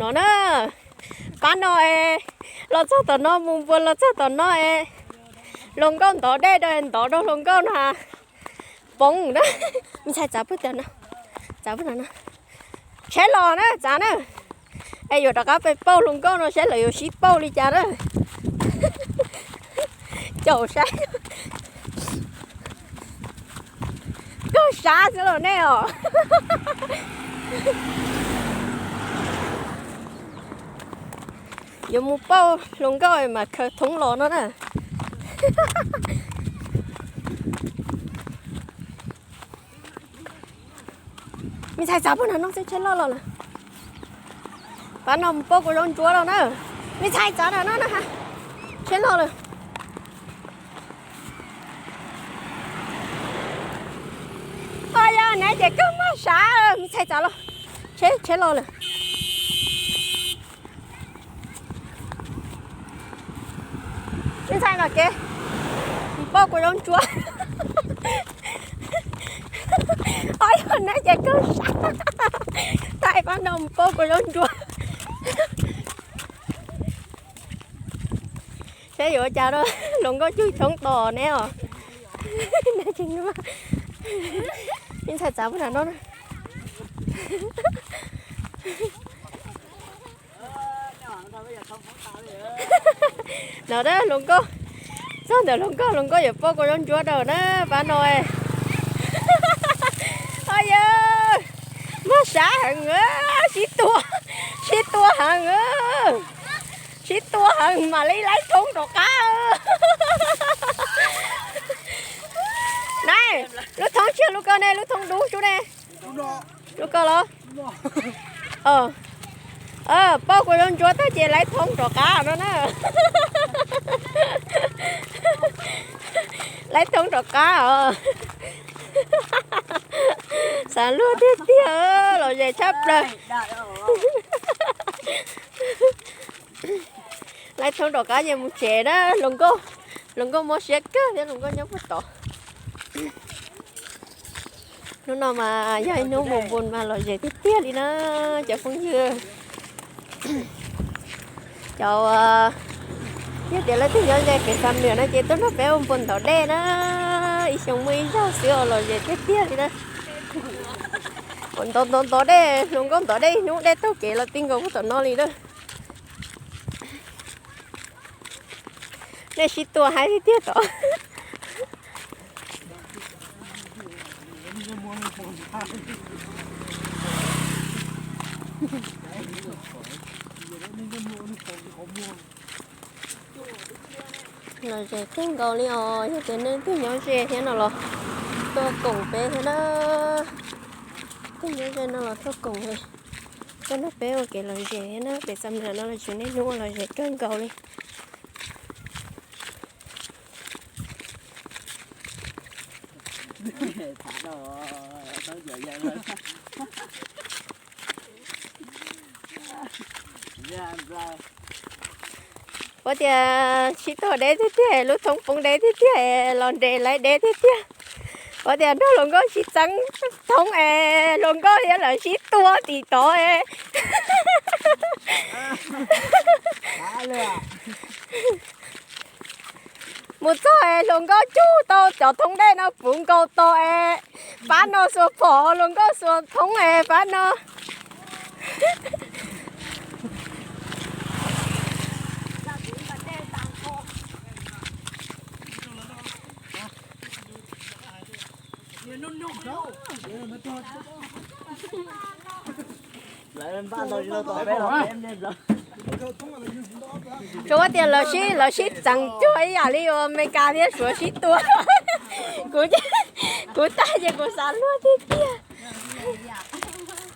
No na, pab no es los txog tom no, mus npuas los txog tom no es hluas nkauj ntov dej rau, ntov rau hluas nkauj no poob na. Me ntxhais txav puag ta no, txav puag ta no, tsheb los na, txav na. Es yuav rov qab pem pauj hluas nkauj no saib lawv yuav sib pauj li cas na. Caum saib, kawg sab xwb los nej os. Yuav mus pauj hluas nkauj mas khaws thoob los no na. Me ntxhais txav puag nram no xwb, tsheb loj los lawm. Pab no mus pauj kuv zaub ntsuab los na. Me ntxhais txav nram no na, tsheb loj lawm. Ho yog neb ces kawg maj sab, me ntxhais txav los, tsheb, tsheb loj lawm. Me ntxhais no ces mus pauj kuv zaub ntsuab. Ho yog neb ces kawg sab, thaij pab no mus pauj kuv zaub ntsuab. Saib yuav ua cas rau hluas nkauj cug thoob tos neb os. Me ntxhais txav puag nram no. No na hluas nkauj, txog ntawm hluas nkauj, hluas nkauj yuav pauj kuv zaub ntsuab rau na, pab no. Ho yog, maj sab heev, sib tua, sib tua heev, sib tua heev mam li laib thoob rov qab. Na, lub thoob tsis yog lub ko ne, lub thoob dub sub ne. Lub ko los? Pauj kuv zaub ntsuab tag ces laib thoob rov qab no na. Laib thoob rov qab os. Xav luag tiag tiag, lom zem tshaj plaws. Laib thoob rov qab ces mus tsev na, hluas nkauj, hluas nkauj mob siab kawg thiab, hluas nkauj nyob puag tod. Hnub no mas yog ib hnub mus npus mas lom zem tiag tiag li na cov phooj ywg. Cov, yog tias leej twg nyob ze pem Xam Nuam no ces tuaj nrog peb ua npus ntov dej na. Ib xyoo muaj ib zaug xwb os, lom zem tiag tiag li na. Ntov ntov ntov dej, hluas nkauj ntov dej ib hnub dej taug kev los ti nkaus puag tom no li na. Nej sib tua haib tiag tiag tod. Lom zem kawg nkaus li os, yog tias nej twg nyob ze thiab no los tuaj koom peb thiab na. Twg nyob ze no los tuaj koom li, tuaj nrog peb ua kev lom zem thiab na. Pem Xam Nuam no los tseem niaj hnub ua lom zem kawg nkaus li. Ua tias sib tuag deb tiag tiag, lub thoob poob deb tiag tiag, los nres laib deb tiag tiag. Ua tias nrog hluas nkauj sib txeeb thoob es hluas nkauj thiab lawv sib tua tim tod es. Mus txog es hluas nkauj cug tau cov thoob dej no puv nkaus tod es, pab no xuas phom, hluas nkauj xuas thoob es pab no. Tsuas tias lawv sib, lawv sib txeeb cuag ib yam li uas Amelikas thiab Suav sib tua. Kuv, kuv tag ces kuv xav luag tiag tiag.